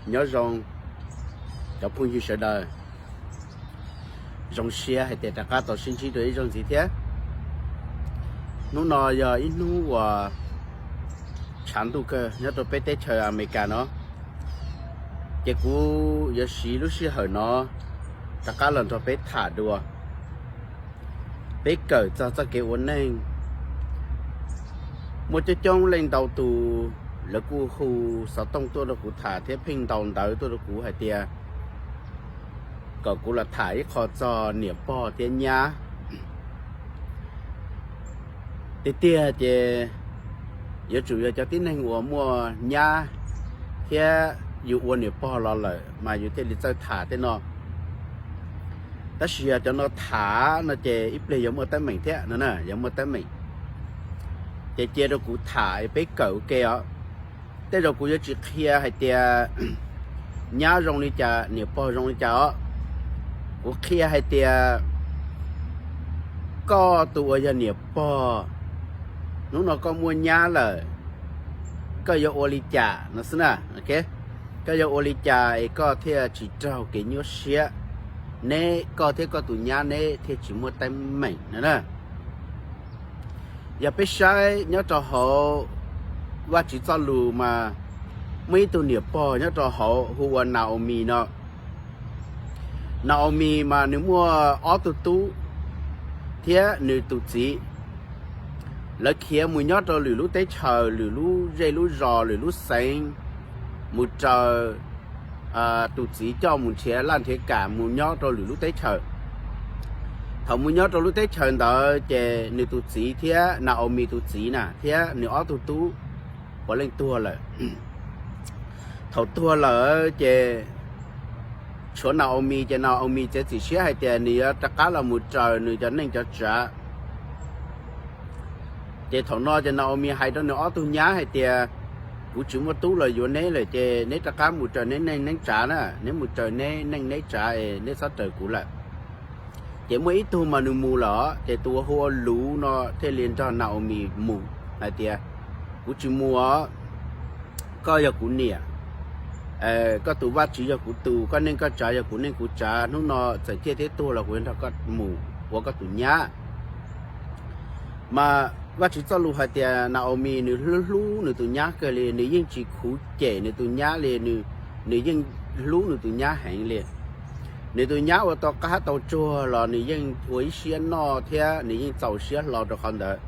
Nyob zoo cov phooj ywg sawv daws, zoo siab hais tias rov qab tau sib ntsib dua ib zaug ntxiv thiab. Hnub no yog ib hnub uas tshav ntuj kawg nyob rau peb teb chaws Amelikas no, ces kuv yuav siv lub sij hawm no rov qab los nrog peb tham dua, peb kawm txog txoj kev ua neej. Muaj coob coob leej ntau tus lawv kuj hu xov tooj tuaj rau kuv tham thiab pheej ntaus ntawv tuaj rau kuv hais tias kom kuv los tham ib qho txog niam pog thiab nyab. Tiag tiag ces yuav tsum yog cov tib neeg uas muaj nyab thiab yus ua niam pog los lawm mas yus thiaj li txawj tham tej no. Tab sis yog cov no tham no ces ib pliag yuav muaj teeb meem thiab no, yog muaj teeb meem ces cia rau kuv tham peb kawm ua ke os. Tej zaum kuv yuav tsis qhia hais tias nyab zoo li cas niam pog zoo li cas os. Kuv qhia hais tias koj tus uas yog niam pog, hnub no koj muaj nyab lawm, koj yuav ua li cas no xwb na. Koj yuav ua li cas es koj thiaj tsis raug kev nyuaj siab, neb, koj thiab koj tus nyab neb thiaj tsis muaj teeb meem no na. Yog peb saib nyob rau hauv Vajtswv txoj lus mas muaj ib tug niam pog nyob rau hauv hu ua Naomi no. Naomi mas nws muaj ob tug tub thiab nws tus txiv. Lawv khiav mus nyob rau lwm lub teb chaws, lwm lub zej lub zos, lwm lub xeev, mus raws tus txiv coj mus nrhiav laj nrhiav kam mus nyob rau lwm lub teb chaws. Thaum mus nyob rau lub teb chaws ntawd ces nws tus txiv thiab Naomi tus txiv na thiab nws ob tug tub puav leej tuag lawm. Thaum tuag lawm ces tshuav Naomi, ces Naomi txiav txim siab hais tias nws yuav rov qab los mus raws nws cov neej cov tsav. Ces thaum no ces Naomi hais rau nws ob tug nyab hais tias, kuv tsis muaj tub los yuav neb lawm ces neb rov qab mus raws neb neej neb tsav na, neb mus raws neb neej neb tsav es neb txhob raws kuv lawm. Ces muaj ib tug mas nws mus lawm, ces tus uas hu ua Luv no thiaj li nrog Naomi mus hais tias, kuv tsis mus os, koj yog kuv niam, koj tus Vajtswv yog kuv tus, koj neej koj tsav yog kuv neej kuv tsav, hnub no txawm ciaj thiab tuag los kuv yuav nrog koj mus ua koj tus nyab. Mas Vajtswv txoj lus hais tias Naomi nws hlub hlub nws tus nyab kawg li, nws yeej tsis khuv cem nws tus nyab li, nws yeej hlub nws tus nyab heev li. Nws tus nyab ua tau qab tau tsuag los nws yeej ua ib siab noj thiab nws yeej txaus siab hlo rau qhov ntawd.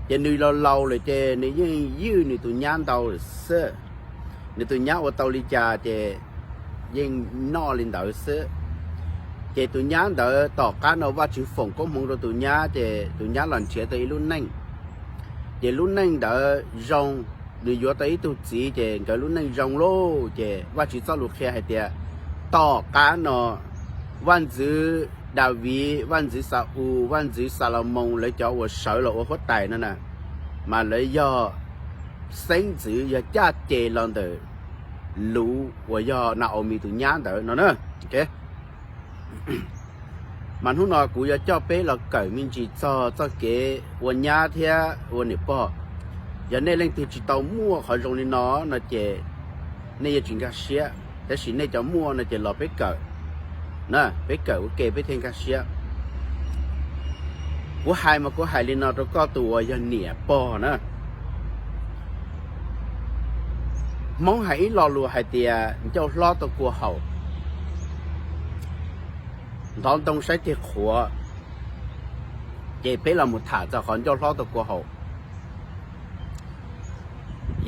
Ces nws laus laus lawm ces nws yeej ywj nws tus nyab ntau lawm xwb. Nws tus nyab ua tau li cas ces yeej noj li ntawd xwb. Ces tus nyab ntawd tom qab no Vajtswv foom koob hmoov rau tus nyab ces tus nyab los nrhiav tau ib lub neej. Ces lub neej ntawd zoo, nws yuav tau ib tug txiv ces nkawd lub neej zoo lauj. Ces Vajtswv txoj lus qhia hais tias tom qab no vaj ntxwv Daviv, vaj ntxwv Xa-ules, vaj ntxwv Xalumoos lawv cov uas sawv los ua huab tais no na, mas lawv yog xeeb ntxwv, yog caj ces los ntawm Luv uas yog Naomi tus nyab ntawd no na. Mas hnub no kuv yuav coj peb los kawm me ntsis txog txoj kev ua nyab thiab ua niam pog. Yog nej leej twg tsis tau muaj qhov zoo li no no ces nej yuav tsis nkag siab, tab sis nej cov muaj no ces los peb kawm, peb kawm ua ke peb thiaj nkag siab. Kuv hais mas kuv hais li no rau koj tus uas yog niam pog na. Hmoob hais ib lo lus hais tias ncauj hlob tau kua haum, ntov ntoo saib ceg qhuav. Ces peb los mus tham txog qhov ncauj hlob tau kua haum.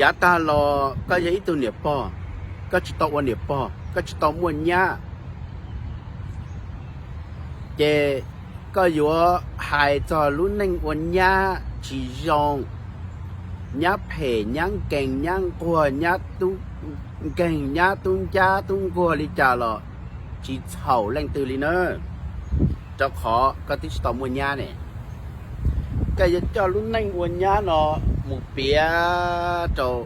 Yav tag los koj yog ib tug niam pog, koj tsis tau ua niam pog, koj tsis tau muaj nyab, ces koj yuav hais txog lub neej ua nyab tsis zoo, nyab phem, nyab nkeeg, nyab nquag, nyab tub nkeeg, nyab tub ncab tub nquag li cas los tsis txhaum leej twg li na, rau qhov koj twb tsis tau muaj nyab ne. Koj yuav coj lub neej ua nyab no mus piav rau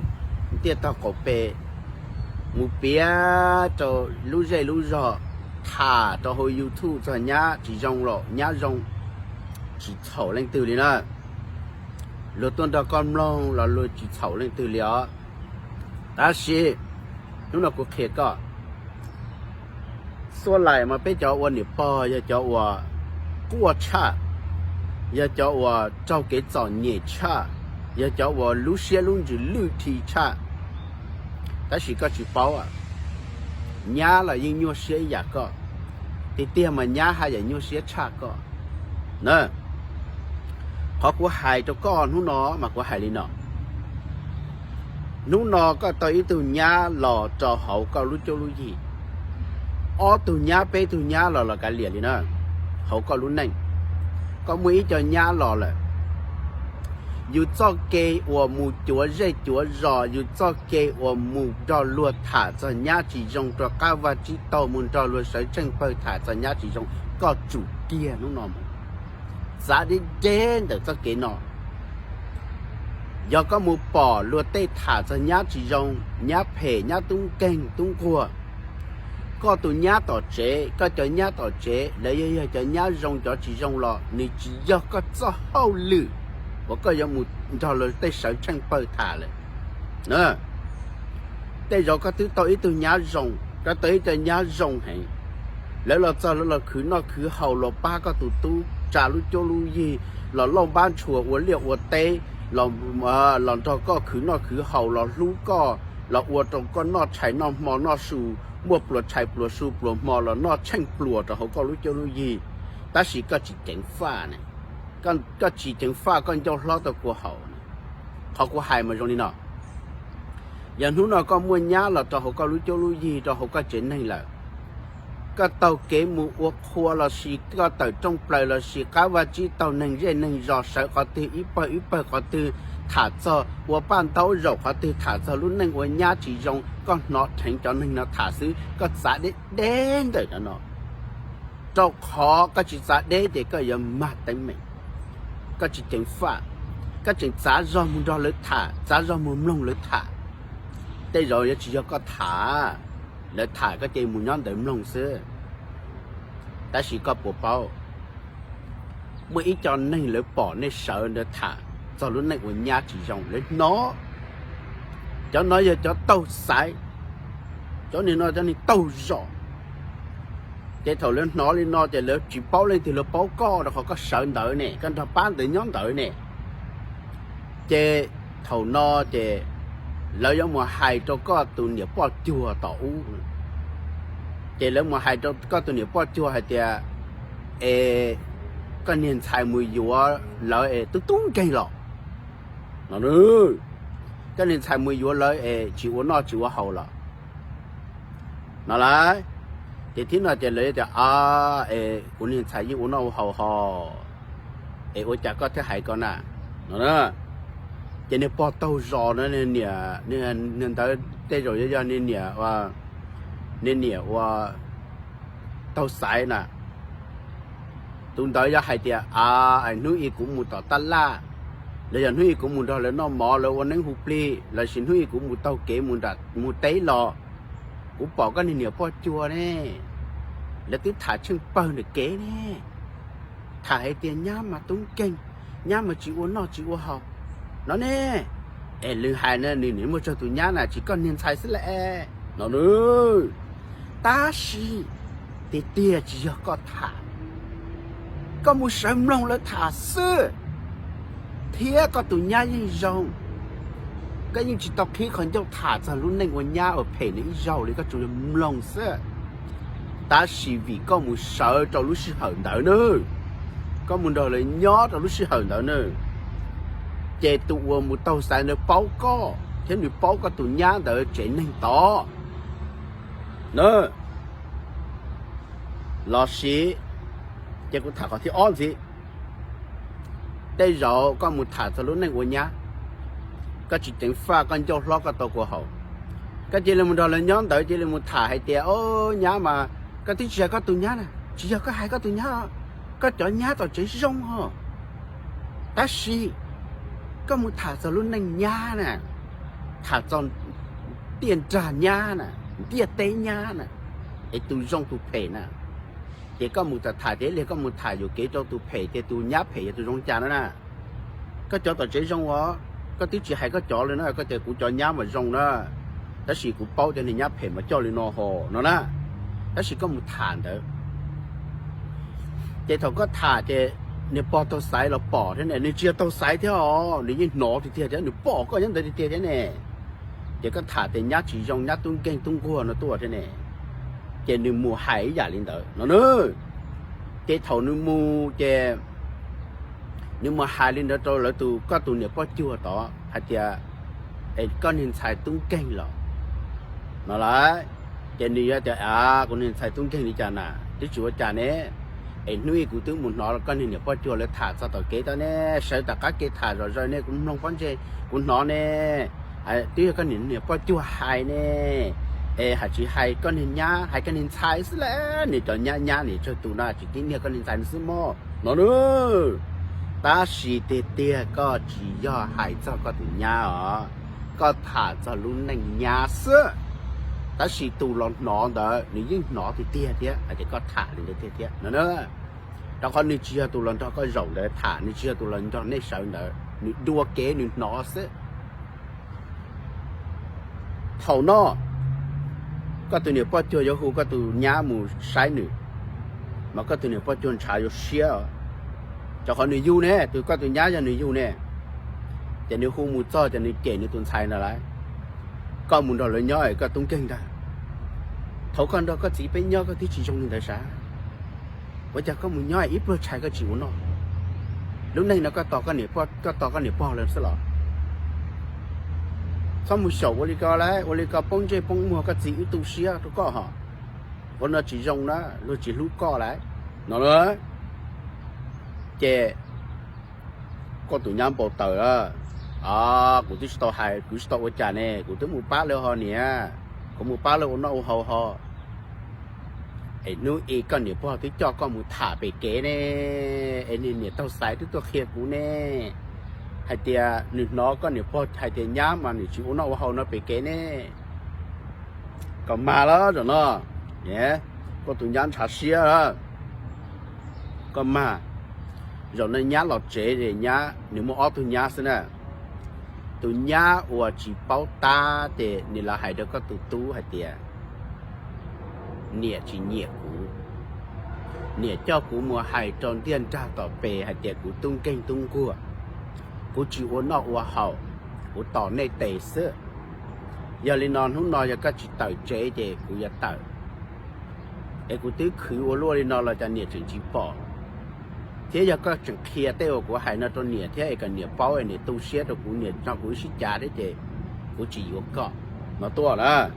ntiaj tog qaum pem, mus piav rau lub zej lub zog, tham rau hauv YouTube txog nyab tsis zoo los nyab zoo, tsis txhaum leej twg li na. Luag tuaj nrog koj mloog los luag tsis txhaum leej twg li os. Tab sis Hnub no kuv qhia koj, xuab lais mas peb cov ua niam pog yog cov uas quaj tshaj, yog cov uas raug kev txom nyem tshaj, yog cov uas lub siab lub ntsws lwj thi tshaj. Tab sis koj tsis paub, nyab los yeej nyuaj siab ib yam koj, tiag tiag mas nyab haj yam nyuaj siab tshaj koj na. Qhov kuv hais rau koj hnub no mas kuv hais li no. Hnub no koj tau ib tug nyab los rau hauv koj lub cuab lub yig, ob tug nyab peb tug nyab los los kav liam li na, hauv koj lub neej, koj muaj ib co nyab los lawm. Yus txoj kev uas mus cuav zej cuav zos, yus txoj kev uas mus nrog luag tham txog nyab tsis zoo rau qab vaj tsib taug, mus nrog luag sawv tsheej pawg tham txog nyab tsis zoo, koj tsum kiag hnub no mus, txav deb deb ntawm txoj kev no. Yog koj mus pom luag tej tham txog nyab tsis zoo, nyab phem, nyab tub nkeeg tub nquag, koj tus nyab tom tsev, koj cov nyab tom tsev, lawv yog yog cov nyab zoo cov tsis zoo los nws tsis yog koj txoj hauj lwm uas koj yuav mus nrog luag tej sawv tsheej pawg tham lawm. Tej zaum koj twb tau ib tug nyab zoo, koj tau ib co nyab zoo heev, lawv los txog lawv los khwv noj khwv haus, los pab koj tus tub tsa lub cuab lub yig, los lauj npab ntshua ua liaj ua teb, los nrog koj khwv noj khwv haus, los hlub koj, los ua rau koj noj tshais noj hmo noj su, muaj pluas tshais pluas su pluas hmo los noj tsheej pluas rau hauv koj lub cuab lub yig. Tab sis koj tsis ceev faj ne, koj tsis ceev faj koj ncauj hlob tau kua haus. Qhov kuv hais mas zoo li no, yog hnub no koj muaj nyab los rau hauv koj lub cuab lub yig rau hauv koj tsev neeg lawm, koj taug kev mus ua qhua los sis koj tawm rooj plaws los sis qab vaj tsib taug neeg zej neeg zos sawv qhov twg ib pawg ib pawg qhov twg, tham txog ua paj ntaub zaum qhov twg, tham txog lub neej ua nyab tsis zoo, koj hnov dheev cov neeg no tham xwb, koj txav deb deb ntawm no no. Rau qhov koj tsis txav deb ces koj yuav mag teeb meem, koj tsis ceev faj, koj tseem txav zog mus nrog lawv tham, txav zog mus mloog lawv tham. Tej zaum yuav tsis yog koj tham, lawv tham koj cia li mus nyob ntawd mloog xwb. Tab sis koj puas paub, muaj ib co neeg lawv pom nej sawv ntawd tham txog lub neej ua nyab tsis zoo lawv hnov, cov no yog cov taug xaiv, cov neeg no cov neeg taug zog. Ces thaum lawv hnov li no ces lawv tsis paub leej twg, lawv paub koj rau qhov koj sawv ntawd ne, koj nrog pab ntawd nyob ntawd ne. Ces thaum no ces lawv yuav mus hais rau koj tus niam poj cuag tom ub, ces lawv mus hais rau koj tus niam poj cuag hais tias, es koj niag ntxhais mus yuav lawv es tub tub nkeeg los no, koj niag ntxhais mus yuav lawv es tsis ua noj tsis ua haus los no lauj. Ces thib no ces lawv tias, a, es kuv niag ntxhais yeej ua noj ua haus hos, es ua cas koj thiaj hais ko na no. Ces niag pog taug zos no, niag ntawd tej zaum yog niag niam, niag niam ua taug xaiv na, tus ntawd yog hais tias, a, hnub ib kuv mus tom tab laj, los yog hnub ib kuv mus nrog lawv noj mov lawv ua neeb hu plig, los sis hnub ib kuv mus taug kev mus teb los, kuv pom koj niag niam poj cuag ne, lawv twb tham tsheej pawg ntawm kev ne, tham hais tias nyab mas tub nkeeg, nyab mas tsis ua noj tsis ua haus no ne. Es lwm hais na, nws niam muaj tsawg tus nyab na, tsis koj niag ntxhais xwb las no. Tab sis tiag tiag tsis yog koj tham, koj mus sawv mloog lawv tham xwb, thiab koj tus nyab yeej zoo, koj yeej tsis tau qhib qhov ncauj tham txog lub neej ua nyab uas phem nws ib zaug li, koj tsuas yog mloog xwb. Tab sis vim koj mus sawv rau lub sij hawm ntawd na, koj mus nrog lawv nyob rau lub sij hawm ntawd na, ces tus uas mus taug xaiv ntawd paub koj thiab nws paub koj tus nyab ntawd tsev neeg tod na. Los sis, ces kuv tham qhov thib ob ntxiv. Tej zaum koj mus tham txog lub neej ua nyab, koj tsis ceev faj koj ncauj hlob koj tau kua haus, koj cia li mus nrog lawv nyob ntawd cia li mus tham hais tias, o, nyab mas, koj twb tsis hais koj tus nyab na, tsis yog koj hais koj tus nyab, koj cov nyab tom tsev zoo os. Tab sis koj mus tham txog lub neej nyab na, tham txog tiaj nrag nyab na, ntiaj teb nyab na, es tus zoo tus phem na, ces koj mus tham tham ces ib pliag koj mus tham yuam kev rau tus phem ces tus nyab phem yog tus zoo cas no na. Koj cov tom tsev zoo os, koj twb tsis hais koj cov li na, koj tias kuv cov nyab mas zoo na. Tab sis kuv paub tias niag nyab phem mas coj li no ho no na. Tab sis koj mus tham ntawd, ces thaum koj tham ces niag pog taug xaiv los pom thiab ne, nws tsis yog taug xaiv thiab os, nws yeej hnov tiag tiag thiab, nws pom koj nyob ntawd tiag tiag thiab ne. Ces koj tham tias nyab tsis zoo, nyab tub nkeeg tub nquag no tuaj thiab ne, ces nws mus hais ib yam li ntawd no na. Ces thaum nws mus ces nws mus hais li ntawd rau lawv tus, koj tus niam poj cuag tod hais tias, es koj niag ntxhais tub nkeeg los no lawm. Ces nws yuav tias, a, kuv niag ntxhais tub nkeeg li cas na, twb tsis ua cas ne. Es hnub ib kuv twb mus hnov koj niag niam poj cuag lawv tham txog tom kev tod ne, sawv tom qab kev tham zom zaws ne, kuv mloog pob ntseg kuv hnov ne, twb yog koj niag niam poj cuag hais ne. Es hais tsis hais koj niag nyab, hais koj niag ntxhais xwb las, nws cov nyab nyab nim tsawg tus no tsis kib niag koj niag ntxhais nws xwb mog no na. Tab sis tiag tiag koj tsis yog hais txog koj tus nyab os, koj tham txog lub neej nyab xwb. Tab sis tus los hnov ntawd nws yeej hnov tiag tiag thiab hais tias koj tham li ntawd tiag thiab no na. Rau qhov nws tsis yog tus los nrog koj zaum ntawd tham, nws tsis yog tus los nrog nej sawv ntawd, nws dua kev nws hnov xwb. Thaum no koj tus niam poj cuag yuav hu koj tus nyab mus saib nws, mas koj tus niam poj cuag ntshav yuav siab os. Rau qhov nws yug ne, tus koj tus nyab yog nws yug ne, ces nws hu mus txog ces nws cem nws tus ntxhais ntawd lawm, koj mus nrog lawv nyob es koj tub nkeeg ntag. Thaum koj nrog koj txiv peb nyob koj twb tsis zoo li ntawd sav, ua cas koj mus nyob ib pluag tshais koj tsis ua noj? Lub neej no koj tos, koj tos koj niam pog lawm xwb los? Txhob mus xyaum ua li ko lawm, ua li ko poob ntsej poob muag koj txiv wb tu siab rau koj hos. Ua no tsis zoo na, luag tsis hlub koj lawm no. Ces koj tus nyab npau taws, a, kuv twb tsis tau hais, kuv tsis tau ua cas ne, kuv twb mus pab lawv ho niam, kuv mus pab lawv ua noj ua haus ho. Es hnub ib koj niam pog twb coj koj mus tham pem kev ne, es niag niam taug xaiv twb tuaj qhia kuv ne, hais tias nws hnov koj niam pog hais tias nyab mas nws tsis ua noj ua haus no pem kev ne. Koj mag lawm zaum no, koj tus nyab ntshav siab. Koj mag, zaum no nyab los tsev es nyab, nws muaj ob tug nyab xwb na. Tus nyab uas tsis paub tab ces nws los hais rau koj tus tub hais tias niam tsis nyiam kuv, niam coj kuv mus hais rau ntiaj nrag tom pes hais tias kuv tub nkeeg tub nquag, kuv tsis ua noj ua haus, kuv tos nej tes xwb. Yog li no hnub no yog koj tsis tawm tsev ces kuv yuav tawm. Es kuv twb khwv ua luaj li no los cas niam tseem tsis pom, thiab yog koj tseem qhia tej uas kuv hais no rau niam thiab es kom niam paub es niam tu siab rau kuv, niam nrog kuv wb sib cav thiab ces kuv tsis yuav koj no tuaj na.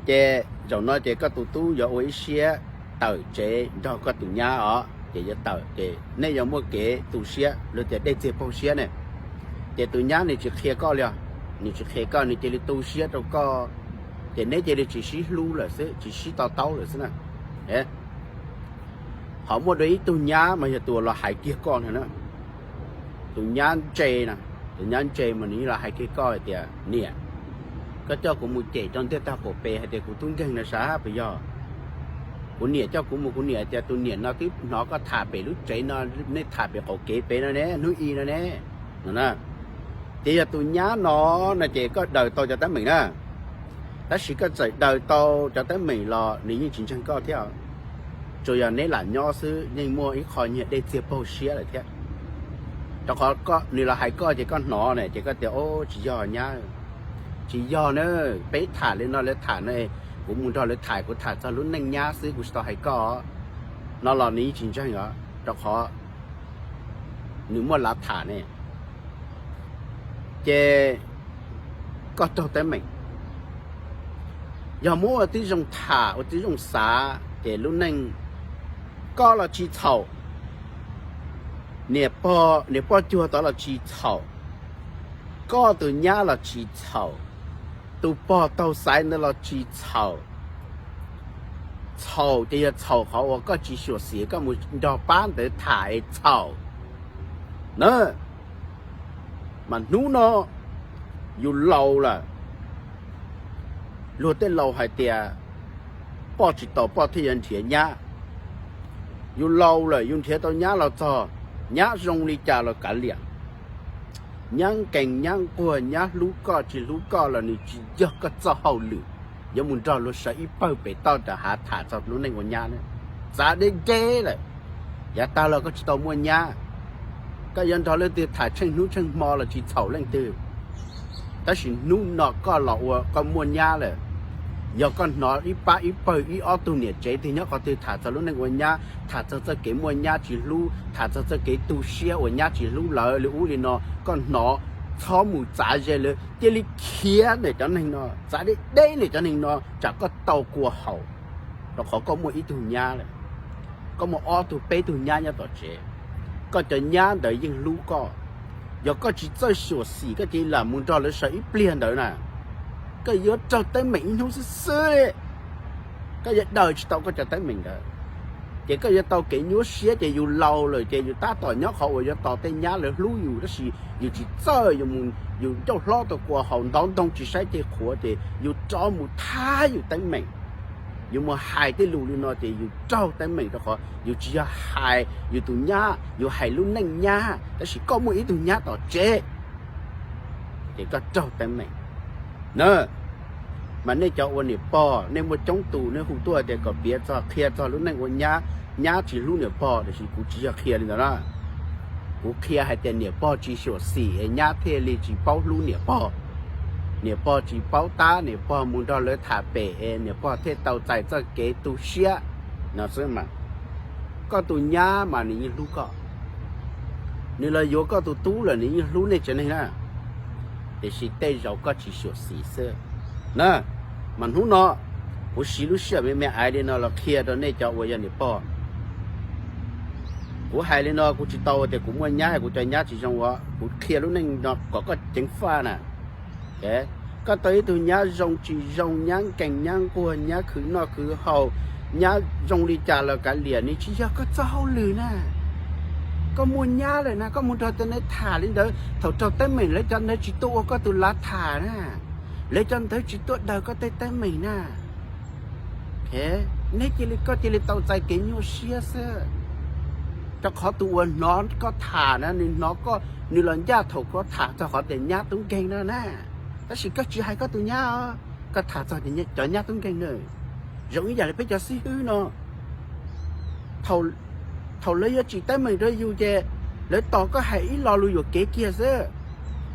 Ces zaum no ces koj tus tub yuav ua ib siab tawm tsev nrog koj tus nyab os, ces yuav tawm ces nej yuav muaj kev tu siab, luag tias dej txiag paug siab ne. Ces tus nyab nws tsis qhia koj li os, nws tsis qhia koj, nws cia li tu siab rau koj, ces neb cia li tsis sib hlub lawm xwb, tsis sib to taub lawm xwb na. Ho muaj dua ib tug nyab mas yog tus uas los hais kiag koj no na. Tus nyab ntse na, tus nyab ntse mas nws yeej los hais kiag koj hais tias niam, koj coj kuv mus cem rau ntiaj tag qaum pes hais tias kuv tub nkeeg no sav puas yog? Kuv niam coj kuv mus, kuv niam hais tias tus niam no twb hnov koj tham pem lub tsev no, nej tham pem qaum kev pem no ne, hnub i no ne. No na, ces yog tus nyab no, no ces koj daws tau cov teeb meem na. Tab sis koj txawm daws tau cov teeb meem los nws yeej tsis ntseeg koj thiab. Tsuas yog neb lam nyob xwb yeej muaj ib qho nyiag dej txiag paug siab lawm thiab. Rau qhov nws los hais koj ces koj hnov ne ces koj tias o tsis yog nyab, tsis yog na, peb tham li no lawv tham no, kuv mus nrog lawv tham, kuv tham txog lub neej nyab xwb kuv tsis tau hais koj no los nws yeej tsis ntseeg os, rau qhov nws muaj lav tham ne. Ces koj raug teeb meem. Yog muab ua tib zoo tham ua tib zoo xav ces lub neej, koj los tsis txhaum, niam pog cuag tod los tsis txhaum, koj tus nyab los tsis txhaum, tus pog taug xaiv ntawd los tsis txhaum. Txhaum ces yog txhaum qhov uas koj tsis xyuam xim koj mus nrog pab ntawd tham es txhaum na. Mas hnub no yus laus lawm, luag tej laus hais tias poj tsis tos poj thiaj yuav nrhiav nyab. Yus laus lawm yus nrhiav tau nyab los txog, nyab zoo li cas los kav liam. Nyab nkees nyab nquag, nyab hlub koj tsis hlub koj los nws tsis yog koj txoj hauj lwm yuav mus nrog luag sawv ib pawg pem toj nram hav tham txog lub neej ua nyab na. Txav deb deb lawm, yav tag los koj tsis tau muaj nyab, koj yuav nrog leej twg tham tsheej hnub tsheej hmo los tsis txhaum leej twg. Tab sis hnub no koj los ua koj muaj nyab lawm, yog koj hnov ib pab ib pawg ib ob tug niam tsev twg nyob qhov twg tham txog lub neej ua nyab, tham txog txoj kev muaj nyab tsis hlub, tham txog txoj kev tu siab uas nyab tsis hlub lawv li ub li no, koj hnov, txhob mus txav ze lawv, cia li khiav ntawm cov neeg no, txav deb deb ntawm cov neeg no tsam koj tau kua haum. Rau qhov koj muaj ib tug nyab lawm, koj muaj ob tug peb tug nyab nyob tom tsev, koj cov nyab ntawd yeej hlub koj. Yog koj tsis txawj xyuam xim koj cia li lam mus nrog lawv sawv ib pliag ntawd na, koj yuav raug teeb meem ib hnub xwb xwb li. Koj yuav daws tsis tau koj cov teeb meem ntawd, ces koj yuav tau kev nyuaj siab ces yus laus lawm ces yus tab tom nyob qhov uas yuav tos tej nyab lawv hlub yus, tab sis yus tsis txawj, yus ncauj hlob tau kua haum ntov ntoo tsis saib ceg qhuav ces yus rov mus thab yus teeb meem. Yus mus hais tej lus li no ces yus raug teeb meem rau qhov yus tsis yog hais yus tus nyab, yus hais lub neej nyab, tab sis koj muaj ib tug nyab tom tsev ces koj raug teeb meem na. Mas nej cov ua niam pog nej muaj coob tus nej hu tuaj tias kom piav txog qhia txog lub neej ua nyab, nyab tsis hlub niam pog, tiam sis kuv tsis yog qhia li ntawd na. Kuv qhia hais tias niam pog tsis xyuam xim es nyab thiaj li tsis paub hlub niam pog. Niam pog tsis paub tab, niam pog mus nrog lawv tham pem es niam pog thiaj tau txais txoj kev tu siab no xwb mas. Koj tus nyab mas nws yeej hlub koj, nws los yuav koj tus tub lawm nws yeej hlub nej tsev neeg na, tiam sis tej zaum koj tsis xyuam xim xwb na. Mas hnub no kuv siv lub sij hawm me me aiv li no los qhia rau nej cov uas yog niam pog. Kuv hais li no kuv tsis tau tias kuv muaj nyab es kuv cov nyab tsis zoo ua, kuv qhia lub neej no kom koj ceev faj na. Koj tau ib tug nyab zoo tsis zoo, nyab nkees nyab nquag, nyab khwv noj khwv haus, nyab zoo li cas los kav liam, nws tsis yog koj txoj hauj lwm na. Koj muaj nyab lawm na, koj mus nrog cov ntawd tham li ntawd, thaum raug teeb meem lawv cov ntawd tsis tuaj ua koj tus lav tham na, lawv cov ntawd tsis tuaj daws koj tej teeb meem na. Neb cia li, koj cia li tau txais kev nyuaj siab xwb, rau qhov tus uas hnov koj tham na, nws hnov koj, nws los ncaj thaum koj tham txog qhov tias nyab tub nkeeg no na. Tab sis koj tsis hais koj tus nyab os, koj tham txog cov nyab tub nkeeg na. Zoo ib yam li peb cov xib hwb no, thaum lawv yuav tsim teeb meem rau yus ces lawv tos koj hais ib lo lus yuam kev kiag xwb.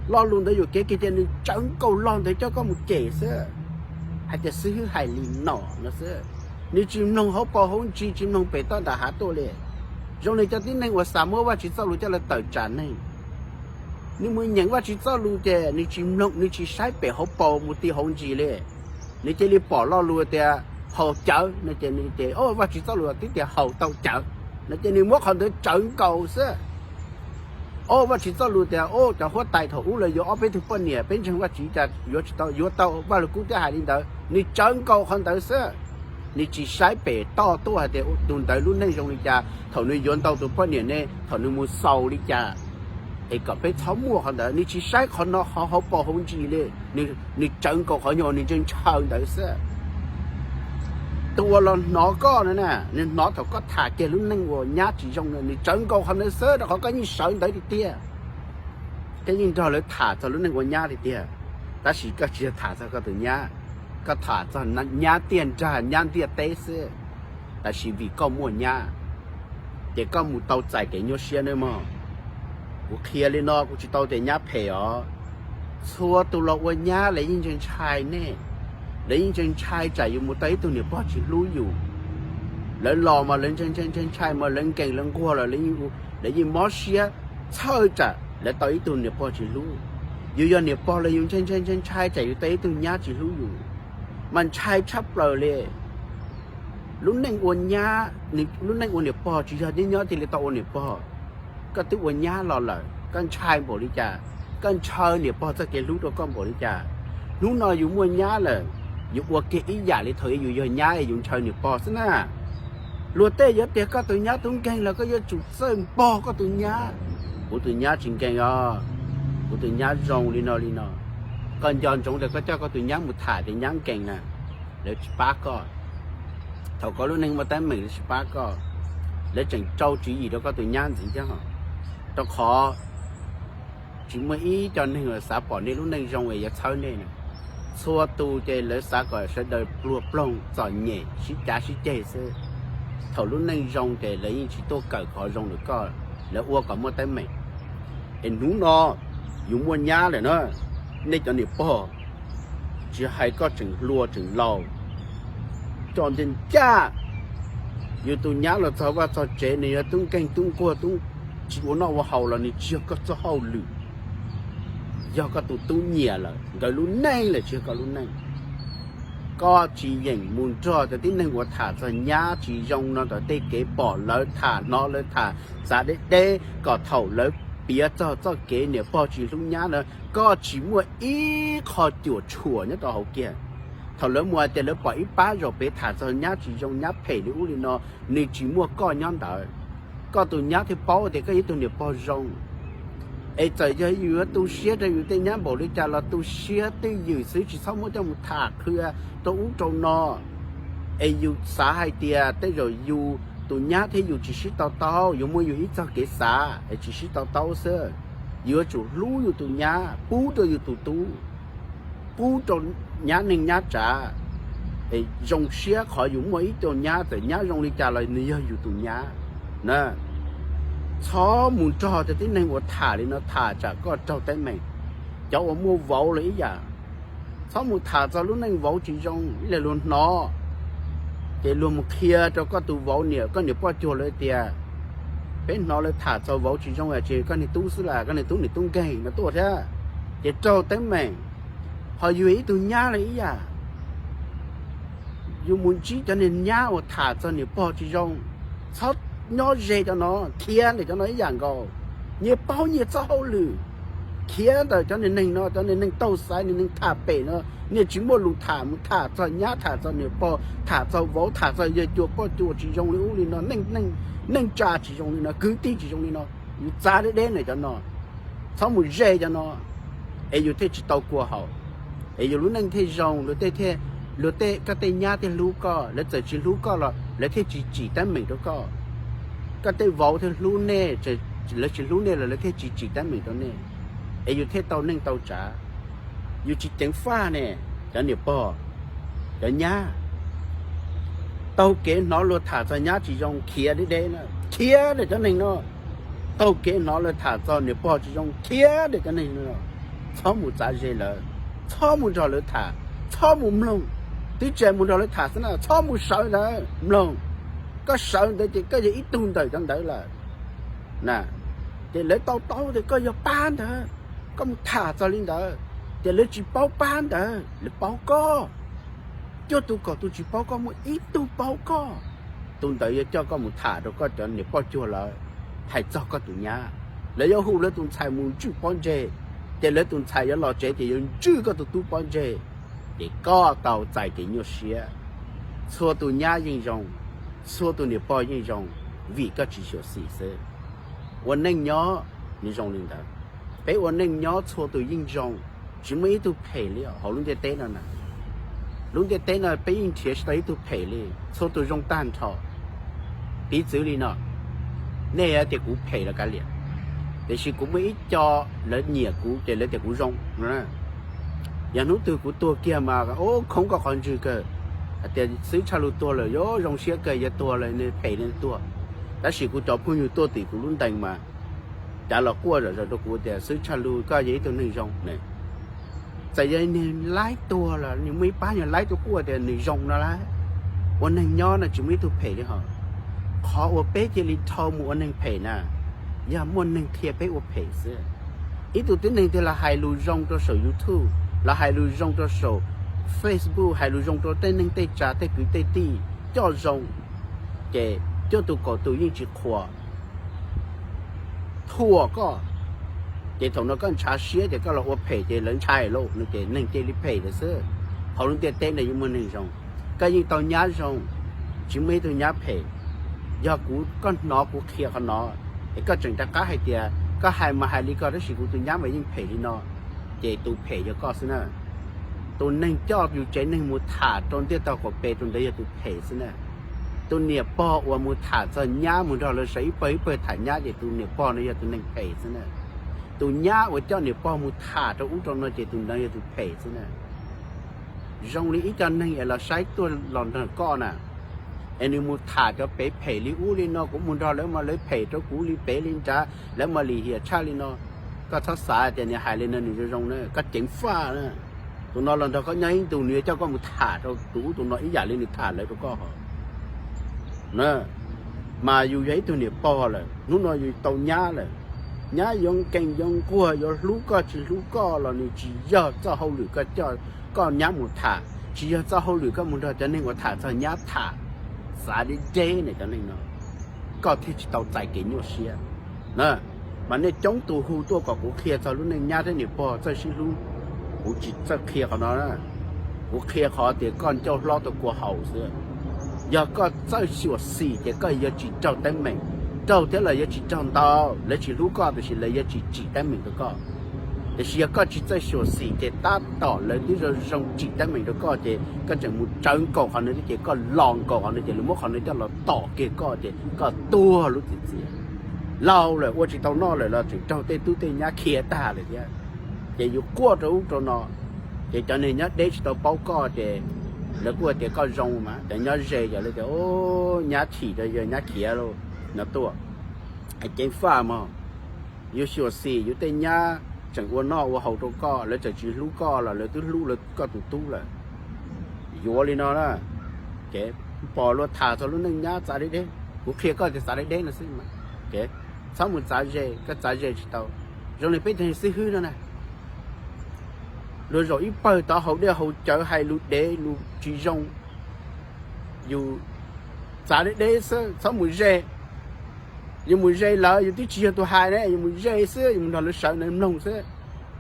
Lo lus ntawd yuam kev kiag ces nws tsawv nkaus lo ntawd coj koj mus cem xwb, hais tias xib hwb hais li no no xwb. Nws tsis mloog hauv paus hauv ntsis, tsis mloog pem toj nram hav tuaj li. Zoo li cov tib neeg uas xav muab Vajtswv txoj lus coj los tawm tsam neeg. Nws mus nyeem Vajtswv txoj lus ces nws tsis mloog, nws tsis saib pem hauv paus mus ti hauv ntsis li. Nws cia li pom lo lus tias haus cawv no ces nws ces, o, Vajtswv txoj lus twb tias haus tau cawv no ces nws muab qhov ntawd tsawv nkaus xwb. O, Vajtswv txoj lus tias, o, cov huab tais thaum ub lawv yuav ob peb tug poj niam, peb ntseeg Vajtswv cas yuav tsis tau, yuav tau, Vaj Lug Kub twb hais li ntawd, nws tsawv nkaus qhov ntawd xwb. Nws tsis saib pem toj tuaj hais tias tus ntawd lub neej zoo li cas, thaum nws yuav ntau tus poj niam ne, thaum nws mus xaus li cas, es kom peb txhob muaj qhov ntawd. Nws tsis saib qhov no qhov hauv paus hauv ntsis li, nws tsawv nkaus qhov nyuag nws ntshaw ntshaw ntawd xwb. Tus uas los hnov koj na, nws hnov thaum koj tham kiag lub neej uas nyab tsis zoo na, nws tsawv nkaus qhov ntawd xwb, rau qhov koj yeej sawv ntawd tiag tiag. Koj yeej nrog lawv tham txog lub neej ua nyab tiag tiag, tab sis koj tsis yog tham txog koj tus nyab, koj tham txog nyab tiaj nrag nyab ntiaj teb xwb. Tab sis vim koj muaj nyab, ces koj mus tau txais kev nyuaj siab nawb mog. Kuv qhia li no kuv tsis tau tias nyab phem os. Txhua tus los ua nyab lawv yeej ntshai ntshai nej, lawv yeej ntshai ntshai tsam yus mus tau ib tug niam pog tsis hlub yus. Lawv los mas lawv ntshai ntshai ntshai ntshai mas lawv nkees lawv nquag los lawv yeej mob siab txhawj tsam lawv tau ib tug niam pog tsis hlub. Yus yog niam pog los yus ntshai ntshai ntshai ntshai tsam yus tau ib tug nyab tsis hlub yus, mas ntshai tshaj plaws li. Lub neej ua nyab, lub neej ua niam pog tsis yog nyob nyob cia li tau ua niam pog. Koj twb ua nyab los lawm, koj ntshai npaum li cas? Koj ntshaw niam pog txoj kev hlub rau koj npaum li cas? Hnub no yus muaj nyab lawm, yus ua kiag ib yam li thaum yus yog nyab es yus ntshaw niam pog xwb na. Luag tej yuav tias koj tus nyab tub nkeeg los koj yuav tsum txawj npog koj tus nyab. Kuv tus nyab tsis nkeeg os, kuv tus nyab zoo li no li no. Koj nco ntsoov tias koj coj koj tus nyab mus tham tias nyab nkeeg na, lawv tsis pab koj. Thaum koj lub neej muaj teeb meem lawv tsis pab koj, lawv tseem rau tswv yim rau koj tus nyab ntxiv thiab. Rau qhov Tsis muaj ib co neeg uas xav pom nej lub neej zoo es yuav txhawb nej na. Txhua tus ces lawv xav kom sawv daws pluag ploog txom nyem sib cav sib ceg xwb. Thaum lub neej zoo ces lawv yeej tsis tuaj kawm qhov zoo rau koj, lawv ua kom muaj teeb meem. Es hnub no yus muaj nyab lawm na, nej cov niam pog, tsis hais koj tseem hluas tseem laus, cov ncaj ncaj, yus tus nyab los txog vaj txog tsev nws yog tub nkeeg tub nquag, tub tsis ua noj ua haus los nws tsis yog koj txoj hauj lwm, yog koj tus tub nyiam lawm, nkawd lub neej lawm tsis yog koj lub neej. Koj tsis yeem mus nrog cov tib neeg uas tham txog nyab tsis zoo no tom tej kev pom lawv tham, hnov lawv tham txav deb deb kom thaum lawv piav txog txoj kev niam pog tsis hlub nyab na, koj tsis muaj ib qho cuam tshuam nyob rau hauv kiag. Thaum lawv mus hais tias lawv pom ib pab zaum pem tham txog nyab tsis zoo, nyab phem li ub li no, nws tsis muaj koj nyob ntawd. Koj tus nyab thiaj paub tias koj yog ib tug niam pog zoo. Es txawm yog yus yuav tu siab rau yus tej nyab npaum li cas los tu siab twj ywm xwb, tsis txhob muab coj mus tham qhia rau ub rau no. Es yus xav hais tias tej zaum yus tus nyab thiab yus tsis sib to taub, yus muaj yus ib txoj kev xav es tsis sib to taub xwb. Yus yuav tsum hlub yus tus nyab, pub rau yus tus tub, pub rau nyab neej nyab tsav. Es zoo siab qhov yus muaj ib tug nyab, txawm nyab zoo li cas los nws yog yus tus nyab na. Txhob mus nrog cov tib neeg uas tham li no tham tsam koj raug teeb meem. Cov uas muaj vauv los ib yam, txhob mus tham txog lub neej vauv tsis zoo ib leeg luag hnov, ces luag mus qhia rau koj tus vauv niam, koj niam poj cuag lawv tias, peb hnov lawv tham txog vauv tsis zoo es koj niag tub xwb las, koj niag tub niam tub nkeeg no tuaj thiab, ces raug teeb meem. Ho yus ib tug nyab los ib yam, yus mus ntsib cov niag nyab uas tham txog niam pog tsis zoo, txhob nyob ze cov no, khiav ntawm cov no ib yam nkaus. Nyias paub nyias txoj hauj lwm, khiav ntawm cov niag neeg no, cov niag neeg taug xaiv, niag neeg tham pem no, niag tsis muaj lus tham mus tham txog nyab, tham txog niam pog, tham txog vauv, tham txog yawg cuas poj cuas tsis zoo li ub li no, neej tsa tsis zoo li no, kwv tij tsis zoo li no, yus txav deb deb ntawm cov no, txhob mus ze cov no, es yus thiaj tsis tau kua haum, es yus lub neej thiaj zoo, luag tej, luag tej, koj tej nyab thiaj hlub koj, lawv txawm tsis hlub koj los lawv thiaj tsis tsim teeb meem rau koj. Koj tej vauv thiaj hlub nej, lawv tsis hlub nej los lawv thiaj tsis tsim teeb meem rau nej, es yus thiaj tau neej tau tsav. Yus tsis ceev faj ne, cov niam pog, cov nyab. Taug kev hnov luag tham txog nyab tsis zoo khiav deb deb na, khiav ntawm cov neeg no. Taug kev hnov lawv tham txog niam pog tsis zoo khiav ntawm cov neeg no. Txhob mus txav ze lawv, txhob mus nrog lawv tham, txhob mus mloog. Twb tsis mus nrog lawv tham xwb na, txhob mus sawv ntawd mloog. Koj sawv ntawd ces koj yog ib tug ntawm cov ntawd lawm na. Ces lawv tau taub tias koj yog pab ntawd, koj mus tham txog li ntawd, ces lawv tsis paub pab ntawd, lawv paub koj. Cuaj tus kaum tus tsis paub koj, muaj ib tug paub koj, tus ntawd yuav coj koj mus tham rau koj cov niam poj cuag lawv hais txog koj tus nyab. Lawv yuav hu lawv tus ntxhais mus ntswj pob ntseg, ces lawv tus ntxhais yuav los tsev ces yuav ntswj koj tus tub pob ntseg, ces koj tau txais kev nyuaj siab. Txhua tus nyab yeej zoo, txhua tus niam pog yeej zoo, vim koj tsis xyuam xim xwb. Ua neej nyob nws zoo li ntawd. Peb ua neej nyob txhua tus yeej zoo, tsis muaj ib tug phem li hauv lub ntiaj teb no na. Lub ntiaj teb no peb yeej nrhiav tsis tau ib tug phem li, txhua tus zoo tag nrho. Piv txwv li no, nej tias kuv phem los kav liam, tiam sis kuv muaj ib co lawv nyiam kuv ces lawv tias kuv zoo no. Yog hnub twg kuv tuag kiag mas, o, khoob koj qhov ntswg kawg, hais tias Xwb Tshaj Lug tuag lawm yuav zoo siab kawg, yog tuag lawm nws phem li tuag. Tab sis kuv cov phooj ywg tuaj tim kuv lub ntees mas cav los quaj zom zaws rau kuv tias Xwb Tshaj Lug koj yog ib tug neeg zoo ne. Txawm yog niag laib tuag los nws muaj ib pab niag laib tuaj quaj tias nws zoo no lawm. Ua neeg nyob no tsis muaj ib tug phem li hos. Qhov uas peb cia li dhau mus ua neeg phem na, yog muaj neeg qhia peb ua phem xwb. Ib tug tib neeg tiag los hais lus zoo rau saum YouTube, los hais lus zoo rau saum Facebook, hais lus zoo rau tej neeg tej tsav tej kwv tej tij coj zoo, ces cuaj tus kaum tus yeej tsis qhuas, thuam koj. Ces thaum no koj ntshav siab ces koj los ua phem ces lawv ntshai lauj, no ces neeg cia li phem lawm xwb. Hauv lub ntiaj teb no yuav muaj neeg zoo, koj yeej tau nyab zoo, tsis muaj ib tug nyab phem. Yog kuv, koj hnov kuv qhia qhov no, es koj tseem rov qab hais tias koj hais mas hais li ko tab sis kuv tus nyab mas yeej phem li no, ces tus phem yog koj xwb na. Tus neeg coj yus tsev neeg mus tham rau ntiaj tog qaum pes, tus ntawd yog tus phem xwb na. Tus niam pog uas mus tham txog nyab, mus nrog lawv sawv ib pawg ib pawg tham nyab ces tus niam pog no yog tus neeg phem xwb na. Tus nyab uas coj niam pog mus tham rau ub rau no ces tus ntawd yog tus phem xwb na. Zoo li ib co neeg es los saib tuaj los nrog koj na, es nws mus tham cov pem phem li ub li no, kuv mus nrog lawv mas lawv phem rau kuv li pem li nrad, lawv mas lim hiam tshaj li no. Koj txhob xav tias nws hais li no nws zoo zoo na, koj ceev faj na. Tus no los nrog koj nyob ib ntus nws yuav coj koj mus tham rau tus ub tus no ib yam li nws tham lawv rau koj hos. Mas yus yog ib tug niam pog lawm, hnub no yus tau nyab lawm, nyab yuav nkees yuav nquag yuav hlub koj tsis hlub koj los nws tsis yog txoj hauj lwm koj coj koj nyab mus tham, tsis yog txoj hauj lwm koj mus nrog cov neeg uas tham txog nyab tham. Xav deb deb ne cov neeg no, koj thiaj tsis tau txais kev nyuaj siab. Mas nej coob tus hu tuaj kom kuv qhia txog lub neej nyab thiab niam pog txawj sib hlub, kuv tsis txawj qhia qhov no. Kuv qhia qhov tias koj ncauj hlob tau kua haus xwb. Yog koj txawj xyuam xim ces koj yuav tsis raug teeb meem. Raug thiab los yuav tsis raug ntau, lawv tsis hlub koj tiam sis lawv yuav tsis tsim teeb meem rau koj. Tiam sis yog koj tsis txawj xyuam xim ces tab tom lawv twb zoo zoo tsim teeb meem rau koj ces koj tseem mus tsawv nkaus qhov no thiab ces koj los nkaus qhov no ces lawv muab qhov no coj los tom kiag koj ces koj tuag lub txim txiaj. Laus lawm ua tsis tau noj lawm los tseem raug tej tub tej nyab khiav tag lawm thiab. Ces yus quaj rau ub rau no, ces cov neeg nyob deb tsis tau paub koj ces lawv kuj tias koj zoo mas cov nyob ze ces lawv tias, nyab chim rau yawg nyab khiav lauj no tuaj. Ceev faj mog, yus xyuam xim yus tej nyab tseem ua noj ua haus rau koj, lawv tseem tsis hlub koj los lawv twb hlub lawv koj tus tub lawm. Yuav li no na, ces pom luag tham txog lub neej nyab txav deb deb, kuv qhia koj tias txav deb deb no xwb mas, txhob mus txav ze, koj txav ze tsis tau. Zoo li peb cov xib hwb no na, luag zaum ib pawg tod haus dej haus cawv hais lus dev lus tsis zoo, yus txav deb deb xwb txhob mus ze. Yus mus ze lawm yus twb tsis yog tus hais ne, yus mus ze xwb, yus mus nrog lawv sawv ntawd mloog xwb.